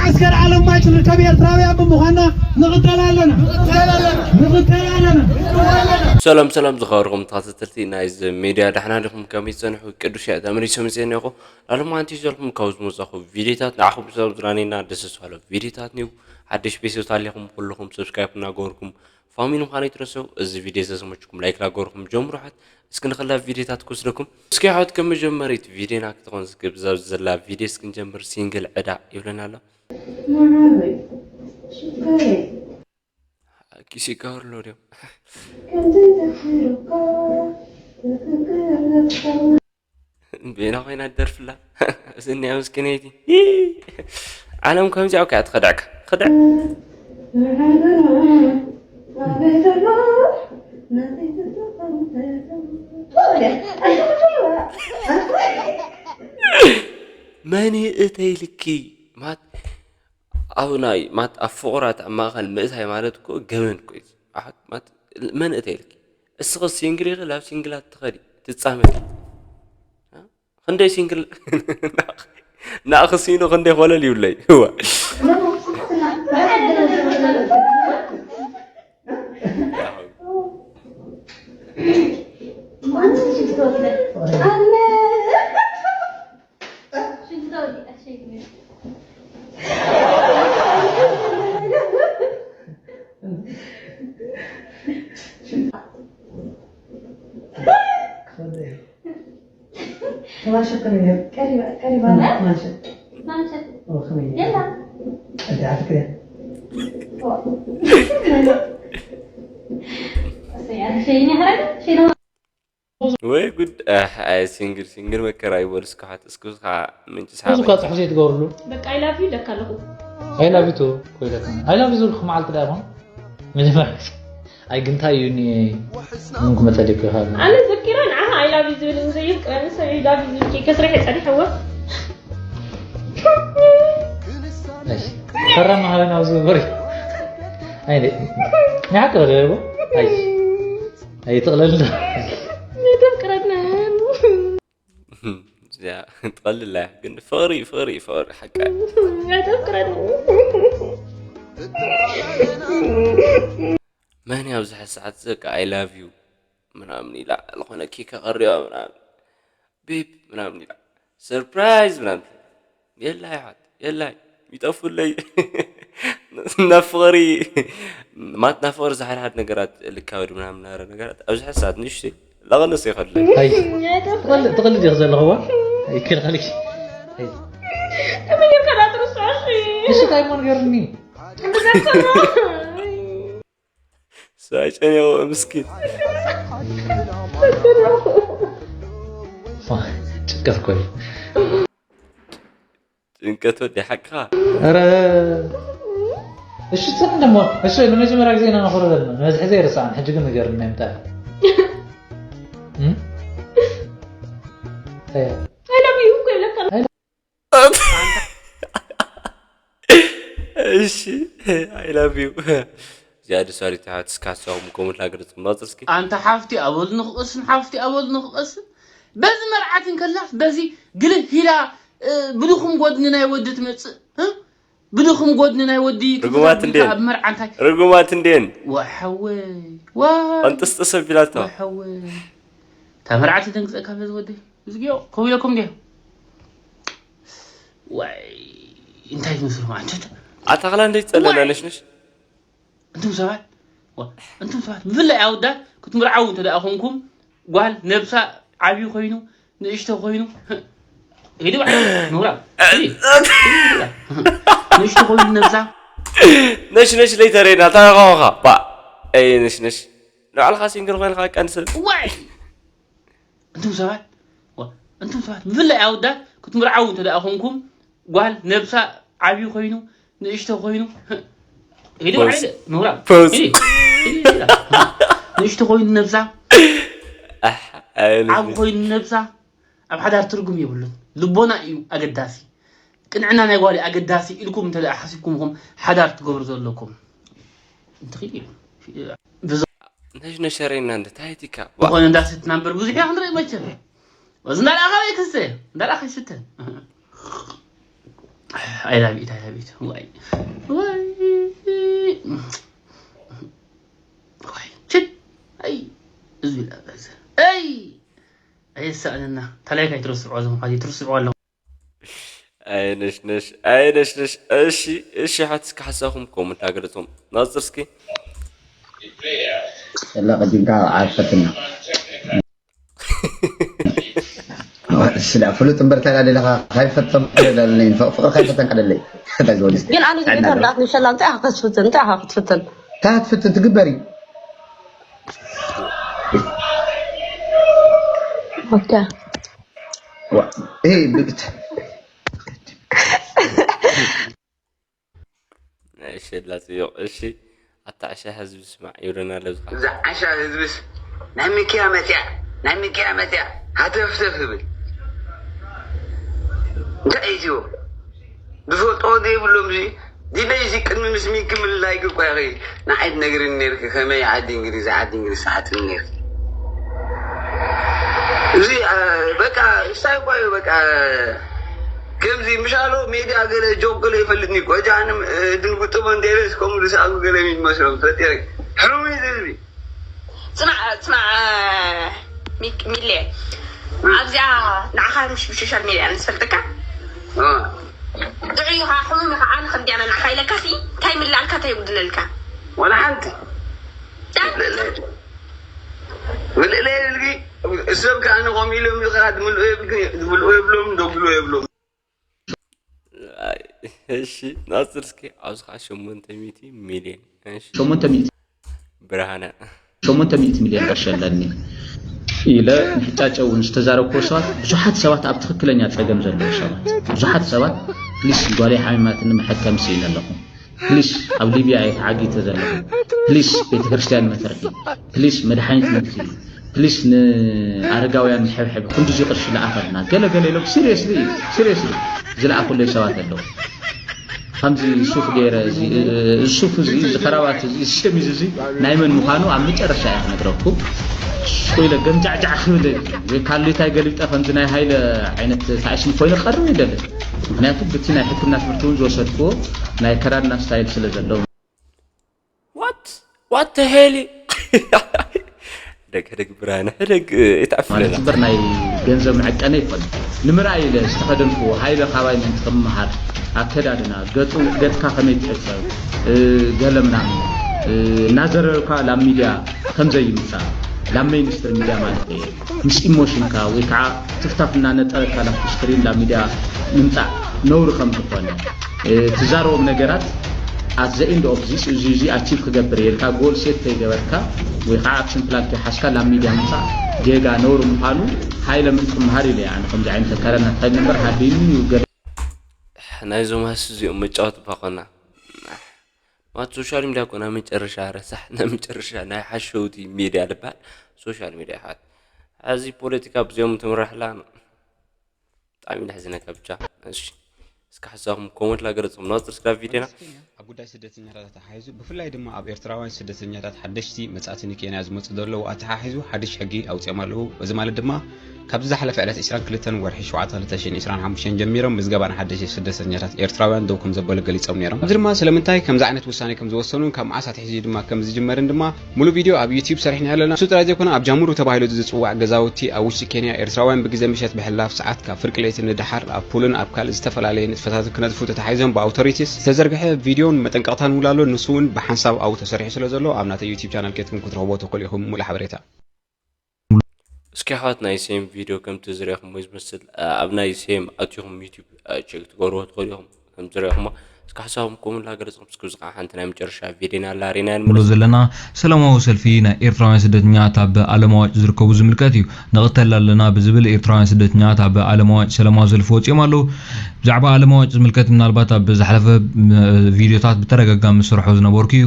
ዓስከር ዓለም ማጭ ንርከብ ኤርትራውያን ብምዃንና ንቕተል ኣለና። ንቕተል ኣለና። ሰላም ሰላም ዝኸበርኩም ተኸታተልቲ ናይዚ ሚድያ፣ ዳሕና ዲኹም? ከመይ ትጸንሑ? ቅዱስ እየ ተመሊሰ መጽኤ እኒኹ። ላሎም ኣንቲ ዘልኩም ካብ ዝመጻኹ ቪዲዮታት ንዓኹም ሰብ ዝራኔና ደስ ዝባለ ቪዲዮታት ኒው ሓድሽ ቤተሰብ ታሊኹም ኩልኹም ሰብስክራይብ እናገበርኩም ፋሚሊ ምዃኑ ይትረሰው። እዚ ቪዲዮ ዘዝመችኩም ላይክ ላገበርኩም ጀምሩ። ሓት እስኪ ንኸላ ቪዲዮታት ክወስደኩም። እስኪ ሓት ከም መጀመሪት ቪዲዮና ክትኾን ዝግብ ዘላ ቪዲዮ እስክንጀምር ሲንግል ዕዳ ይብለና ኣሎ። መዓረይ ሽኮረይ ኪስ ይጋብር ኣሎ ድዮም? ከምዘይተፍርካ ተፍቅር ነብሰኻ ቤና ኮይና ትደርፍላ እዚኒያ ምስኪነይቲ። ዓለም ከምዚኣ እኮ እያ ትኸድዐካ። ክድዕ መዓረና ናበይ ዘሎ ናበይ ዘሎ መን እተይ ልኪ ማት ኣብ ናይ ማት ኣብ ፍቑራት ኣብ ማእኸል ምእታይ ማለት እኮ ገበን እኮ እዩ። ኣሓት ማት መን እተይ ልኪ እስኺ ሲንግል ኢኺ ላብ ሲንግላት ትኸዲ ትጻመዲ ክንደይ ሲንግል ናእኺ ሲኑ ክንደይ ኮለል ይብለይ እዋ ተማሸት ከመይ ነይሩ? ቀሪባ ቀሪባ ማሸት ማሸት ኦ ከመይ ነይሩ? የላ እንተ ዓፍክሪያ ወይ ጉድ። ኣይ ሲንግል ሲንግል መከራ ይበሉ እስካሓት እስኩ ከዓ ምንጭ ሳበይ እኳ ፅሕፍ ዘይትገብርሉ በቃ I love you ይብለካ ኣለኹ። I love you too ኮይለትኒ I love you ዝብልኩ መዓልቲ ዳ ይኾን መጀመርያ ኣይ ግንታይ እዩ ኒ ምን ክመፀልኩ ይኽእል ኣነ ዘኪረ ንዓኻ I love you ዝብል ንዘይፍቅረኒ ሰብ I love you ዝብል ኬክ ከስርሐ ፀኒሐዎ። ፈራ መሃረን ኣብዚ ግበር ኣይ ናይ ሓቂ በለ ኣይ ኣይትቕለል ኣይተፍቅረኒ እዚኣ ትቐልል እያ ግን ፍቕሪ ፍቕሪ ፍቕሪ ሓቃ ኣይተፍቅረኒ መን ኣብዚ ሰዓት እዚ በቃ I love you ምናምን ኢላ ዝኾነ ኬክ ኣቐሪባ ምናምን ቤብ ምናምን ኢላ ሰርፕራይዝ ምናምን የላይ ሓት የላይ ይጠፉለይ ናብ ፍቕሪ ማት ናብ ፍቕሪ ዝሓድሓድ ነገራት ልካበድ ምናምን ናረ ነገራት ኣብዚ ሕሳት ንእሽተይ ላቐነሰ ይኸለ ኣይ ትቐልድ ትቐልድ ኢኺ ዘለኽዋ ኣይከልኸልሽ ከመይ ጌርካ ዳትርስዖ እሺ እንታይ እሞ ንገርኒ ሰብኣይ ጨኒቑ ምስኪን ጭንቀት ኮይኑ ጭንቀት ወዲ ሓቅኻ ኧረ እሺ ጽን ደሞ እሺ ንመጀመርያ ግዜ ኢና ንኽሮ ዘለና ንበዝሒ ዘይርስዓን ሕጂ ግን ንገርኒ ናይ ምንታይ I love you እኮ ይብለካ እሺ I love you እዚኣ ደስ ባሪት ሓት እስካ ሰኹም ኮመንት ላገር ጽምባጽ እስኪ ኣንታ ሓፍቲ ኣበሉ ንክቕስን ሓፍቲ ኣበሉ ንክቕስን በዚ መርዓት እንከላስ በዚ ግልህ ኢላ እ፣ ብድኹም ጎድኒ ናይ ወዲ ትመፅእ እ? ብድኹም ጎድኒ ናይ ወዲ ርጉማት እንዴን? ኣብ መርዓ እንታይ ርጉማት እንዴን ወሓወይ ዋ ቀንጥስጥስ ኣቢላቶ ወሓወይ እታ መርዓት ደንግፀካ በዚ ወደይ እዚግዮ ከው ኢለኩም ድዮ ዋይ እንታይ ትመስሉ ማለት ኣታኽላ እንደ ይጸለለ ነሽነሽ እንቱም ሰባት ዋ፣ እንቱም ሰባት ብፍላይ ኣወዳት ክትምርዓው እንተ ደኣ ኮንኩም ጓል ነብሳ ዓብዪ ኮይኑ ንእሽቶ ኮይኑ ሂዱ ባዕሉ ምውራብ ንእሽቶ ኮይኑ ነብሳ ነሽ ነሽ ለይተሬና ታኻኻ ባ ኣይ ነሽ ነሽ ንባዕልኻ ሲንግል ኮይንካ ቀንስል ዋይ እንቱም ሰባት ዋ፣ እንቱም ሰባት ብፍላይ ኣወዳት ክትምርዓው እንተ ደኣ ኮንኩም ጓል ነብሳ ዓብዪ ኮይኑ ንእሽቶ ኮይኑ ሂዱ ፖዝ። ባዕሉ ምውራብ ፖዝ። ሂዱ፣ ሂዱ፣ ሂዱ። ንእሽቶ ኮይኑ ነብሳ ዓብ ኮይኑ ነብሳ ኣብ ሓዳር ትርጉም የብሉን ልቦና እዩ ኣገዳሲ ቅንዕና ናይ ጓል ኣገዳሲ ኢልኩም እንተ ሓሲብኩም ኹም ሓዳር ትገብሩ ዘለኩም እንትኽእል እዩ ነሽ ነሸሬና እንደ ታይቲካ ዝኾነ እንዳሰትና እምበር ብዙሕ ኢና ክንርኢ መቸም እዚ እንዳልኣኻ ወይ ክስተ እንዳልኣኻ ይስተ I love it, I love it. ዋይ ዋይ ዋይ ችድ ኣይ እዚ ላበዘ ኣይ ኣየሳእነና። ታላይ ካይትረስዖ ዘምኳት ይትርስዖ ኣለኹ። ኣይነሽነሽ ኣይነሽነሽ። እሺ እሺ፣ ሓትስ ክሓሳኹም ኮመንት ኣገለጾም ናጽር እስኪ። ላ ቀዲምካ ዓፈትና ስላ ፍሉጥ እምበር እንታይ ደለኻ? ካይፈቶም ቀደለለይ ፍቅር ካይፈተን ቀደለይ። ግን ኣነ ዝቤት ኣርዳት ንሸላ እንታይ ኢኻ ክትፍትን እንታይ ኢኻ ክትፍትን? እንታይ ክትፍትን ትግበሪ? ኦኬ ዋ- ይሄ ብ- እሺ ላጽዮቕ እሺ። ኣታ ዕሻ ህዝቢ ስማዕ ይብለና ለብዝኻ። እዛ ዓሻ ህዝብስ ናይ ሚኪያ መፅያ ናይ ሚኪያ መፅያ ሃተፍተፍ ይብል እንታይ እዩ ዝፈልጦ ዘይብሎም እዚ ዲለይ እዚ ቅድሚ ምስ ሚኪ ምልላይ እኮ ኢኺ ንዓይ ትነግርኒ ነርኪ ከመይ ዓዲ እንግሊዝ ዓዲ እንግሊዝ ትሓትኒ ነርኪ እዚ በቃ እንታይ እኳ እዩ በቃ ከምዚ ምሻሎ ሜድያ ገለ ጆክ ገለ ይፈልጥኒ እኮ እጃ ድንጉጥሞ እንዴለስ ከምኡ ዝሰኣሉ ገለ ይመስሎም ፈጢረ ሕሩም እዩ ዝህዝቢ ጽናዕ ጽናዕ ሚሌ ኣብዚኣ ንዓኻ ምሽ ብሶሻል ሜድያ ንዝፈልጠካ ጥዑይ ኢኻ ሕሙም ኢኻ ኣነ ከምዚኣና ንዓኻ ኢለካ ሲ እንታይ ምላልካ እንታይ ይጉድለልካ ወላ ሓንቲ ምልእለ ይብልጊ እሶም ከዓ ንኸም ኢሎም ኢኻ ድምልኦ የብልክን ድምልኦ የብሎም ደጉሎ የብሎም እሺ ናጽር እስኪ ኣብዚ ከዓ ሸሞንተ ሚእቲ ሚልዮን እሺ ሸሞንተ ሚእቲ ብርሃነ ሸሞንተ ሚእቲ ሚልዮን ቅርሺ ኣለኒ ኢለ ንሕጫጨ እውን ዝተዛረብክዎ ሰባት ብዙሓት ሰባት ኣብ ትኽክለኛ ፀገም ዘለዉ ሰባት ብዙሓት ሰባት ፕሊስ ጓለይ ሓሚማትኒ መሐከም ስኢነ ኣለኹ ፕሊስ ኣብ ሊብያ እየ ተዓጊተ ዘለኹ ፕሊስ ቤተክርስትያን መተርፊ ፕሊስ መድሓኒት መግዝኢ ፕሊስ ንኣረጋውያን ንሕብሕብ ክንድዚ ቅርሺ ለኣኸልና ገለ ገለ ኢሎም ሲሪየስሊ ሲሪየስሊ ዝለኣኹለይ ሰባት ኣለዉ። ከምዚ ሱፍ ገይረ እዚ ሱፍ እዚ እዚ ከራባት እዚ እዚ ሸሚዝ እዚ ናይ መን ምዃኑ ኣብ መጨረሻ እየ ክነግረኩም። ኮይለ ገምጃዕጃዕ ክብል ወይ ካሉታይ ገልቢጠ ከምዚ ናይ ሃይለ ዓይነት ታእሽም ኮይነ ክቐርብ ይደልን። ምክንያቱ ብቲ ናይ ሕክምና ትምህርቲ እውን ዝወሰድክዎ ናይ ከዳድና ስታይል ስለ ዘለዎ። What what the hell? ሕደግ ሕደግ ብርሃነ ሕደግ ይትዓፍለና እምበር ናይ ገንዘብ መዐቀነ ይኮነ ንምርኣይ ኢለ ዝተኸደንክዎ ሃይለ ካባይ ምእንቲ ክምሃር ኣከዳድና ገፁ ገፅካ ከመይ ትሕፀብ ገለ ምናምን እናዘረብካ ላብ ሚድያ ከምዘይምፃእ ላብ ሜይንስትር ሚድያ ማለት እየ ምስ ኢሞሽንካ ወይ ከዓ ትፍታፍ እናነጠረካ ላብ ስክሪን ላብ ሚድያ ምምፃእ ነውሪ ከም ዝኾነ ትዛረቦም ነገራት at the end of this እዚ እዚ ኣቺቭ ክገብር እየ ኢልካ ጎል ሴት ከይገበርካ ወይ ከዓ ኣክሽን ፕላን ከይሓዝካ ናብ ሚድያ ምምፃእ ጌጋ ነውሪ ምዃኑ ሃይለ ምእንቲ ክምሃር ኢለ ኣነ ከምዚ ዓይነት ኣካዳድና ተኸዲነ እምበር ሃዲኒ እዩ ገለ ናይዞም ሃስ እዚኦም መጫወቲ ባኾና ማት ሶሻል ሚድያ እኮ ናይ መጨረሻ ረሳሕ ናይ መጨረሻ ናይ ሓሸውቲ ሚድያ ዝበሃል ሶሻል ሚድያ ይሓት ሕዚ ፖለቲካ ብዚኦም ትምራሕላ ብጣዕሚ ደሕዝነካ ብቻ እሺ እስከ ሓሳኹም ኮመንት ላገረጽኩም ናጽር ስክራብ ቪድዮና ኣብ ጉዳይ ስደተኛታት ኣተሓሒዙ ብፍላይ ድማ ኣብ ኤርትራውያን ስደተኛታት ሓደሽቲ መጻእቲ ንኬንያ ዝመጹ ዘለዉ ኣተሓሒዙ ሓድሽ ሕጊ ኣውጺኦም ኣለዉ። እዚ ማለት ድማ ካብዚ ዝሓለፈ ዕለት ዕስራን ክልተን ወርሒ ሸውዓተ ክልተ ሽሕን ዕስራን ሓሙሽተን ጀሚሮም ምዝገባ ንሓደሽቲ ስደተኛታት ኤርትራውያን ደው ከም ዘበሉ ገሊጾም ነይሮም። እዚ ድማ ስለምንታይ ከምዚ ዓይነት ውሳኔ ከም ዝወሰኑን ካብ መዓስ ኣትሒዙ ድማ ከም ዝጅመርን ድማ ሙሉ ቪድዮ ኣብ ዩቲዩብ ሰሪሕና ኣለና። እሱ ጥራይ ዘይኮነ ኣብ ጃሙሩ ተባሂሉ ዝጽዋዕ ገዛውቲ ኣብ ውሽጢ ኬንያ ኤርትራውያን ብግዜ ምሸት ብሕላፍ ሰዓት ካብ ፍርቂ ለይቲ ንደሓር ኣብ ፑልን ኣብ ካልእ ዝተፈላለየ ንጥፈታትን ክነጥፉ ተታሒዞም ብኣውቶሪቲስ ዝተዘርግሐ ቪድዮን መጠንቀቕታን እውን ኣሎ። ንሱ እውን ብሓንሳብ ኣብኡ ተሰሪሑ ስለ ዘሎ ኣብ ናተይ ዩቲዩብ ቻናል ኬድኩም ክትረኽብዎ ትኽእሉ ኢኹም ሙሉእ ሓበሬታ። እስኪ ኣሕዋት ናይ ሴም ቪድዮ ከምቲ ዝረኹምዎ ዝመስል ኣብ ናይ ሴም ኣቲኹም ዩቲዩብ ቸክ ትገብርዎ ትኽእሉ ኢኹም። ከም ዝረኹሞ እስከ ሓሳብኩም ኮመንት ላገለጽኩም እስከ ዝቃ ሓንቲ ናይ መጨረሻ ቪድዮና ኣላ ሪና ንብሎ ዘለና ሰላማዊ ሰልፊ ናይ ኤርትራውያን ስደተኛታት ኣብ ኣለማዋጭ ዝርከቡ ዝምልከት እዩ። ንቕተል ኣለና ብዝብል ኤርትራውያን ስደተኛታት ኣብ ኣለማዋጭ ሰላማዊ ሰልፊ ወጺኦም ኣለዉ። ብዛዕባ ኣለማዋጭ ዝምልከት ምናልባት ኣብ ዝሓለፈ ቪድዮታት ብተደጋጋሚ ዝሰርሖ ዝነበርኩ እዩ።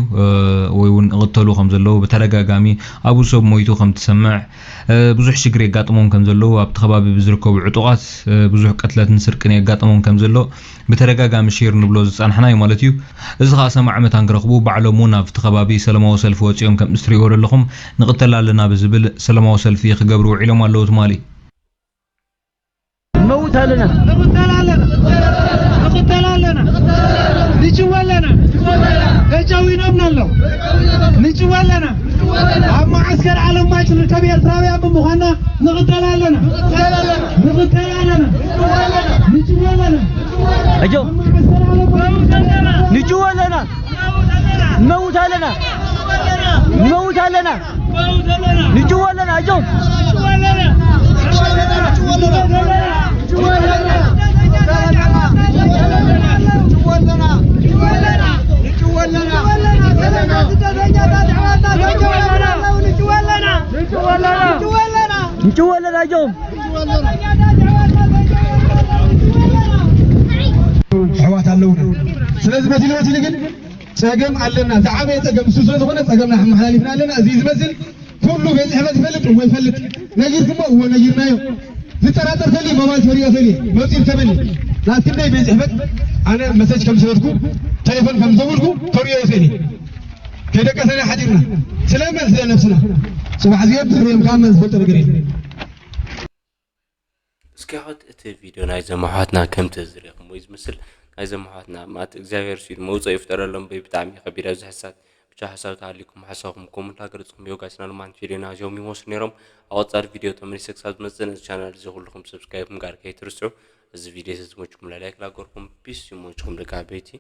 ወይ እውን ይቕተሉ ከም ዘለዉ ብተደጋጋሚ ኣብኡ ሰብ ሞይቱ ከም ትሰምዕ ብዙሕ ሽግር የጋጥሞም ከም ዘለዉ ኣብቲ ከባቢ ብዝርከቡ ዕጡቓት ብዙሕ ቅትለትን ስርቅን የጋጥሞም ከም ዘሎ ብተደጋጋሚ ሼር ንብሎ ዝፀናሕና እዩ ማለት እዩ። እዚ ከዓ ሰማዒ መታን ክረኽቡ ባዕሎም እውን ኣብቲ ከባቢ ሰለማዊ ሰልፊ ወፂኦም ከም እስትሪእዎ ዘለኹም ንቕተል ኣለና ብዝብል ሰለማዊ ሰልፊ ክገብሩ ውዒሎም ኣለዉ ትማሊ። نموت علينا نقتل علينا نقتل علينا ንርከብ ኤርትራውያን ብምዃንና ንቕተል ኣለና። ንቕተል ኣለና። ንጅወ ኣለና። ኣጆ። ንጅወ ኣለና። ንመውት ኣለና። ንመውት ኣለና። ንጅወ ኣለና። ኣጆ። ንጅወ ኣለና። ኣጆ። ኣሕዋት ኣለውና። ስለዚ በቲ በቲ ግን ጸገም ኣለና። ዝዓበየ ጸገም እሱ ስለ ዝኾነ ጸገምና ኣመሓላሊፍና ኣለና። እዚ ዝመስል ኩሉ ቤት ጽሕፈት ይፈልጥ፣ እሞ ይፈልጥ። ነጊርኩሞ፣ እሞ ነጊርናዮ። ዝጠራጠር ተልዩ ሞባይል ተሪኦ ተልዩ መጺር ተበሊ። ናብ ክንደይ ቤት ጽሕፈት ኣነ መሰጅ ከም ዝሰደድኩ፣ ቴሌፎን ከም ዘብልኩ ተሪኦ ይኽእል እዩ። ከይደቀሰና ሓዲርና። ስለመን? ስለ ነብስና። ጽባሕ ዝገብር እዮም ካብ መን ዝፈልጦ ነገር የለን። እስኪ ሕት እቲ ቪድዮ ናይ ዘማሓትና ከምቲ ዝረኹም ወይ ዝምስል ናይ ዘማሓትና ማለት እግዚኣብሔር ሲሉ መውፅኦ ይፍጠረሎም በይ ብጣዕሚ ከቢድ ኣብዚ ሕሳት ብቻ ሓሳብ ተሃሊኩም ሓሳብኩም ኮመንት ሃገርፅኩም ዮጋስና ልማን ፊሊና እዚኦም ይመስሉ ነይሮም ኣብ ቀፃሊ ቪድዮ ተመሊሰ ክሳብ ዝመፅእ ነዚ ቻናል እዚ ኩልኩም ሰብስክራይብ ምግባር ከይትርስዑ እዚ ቪድዮ እዚ ዝመችኩም ላይክ ላገርኩም ፒስ ይመችኩም ደቂ ዓበይቲ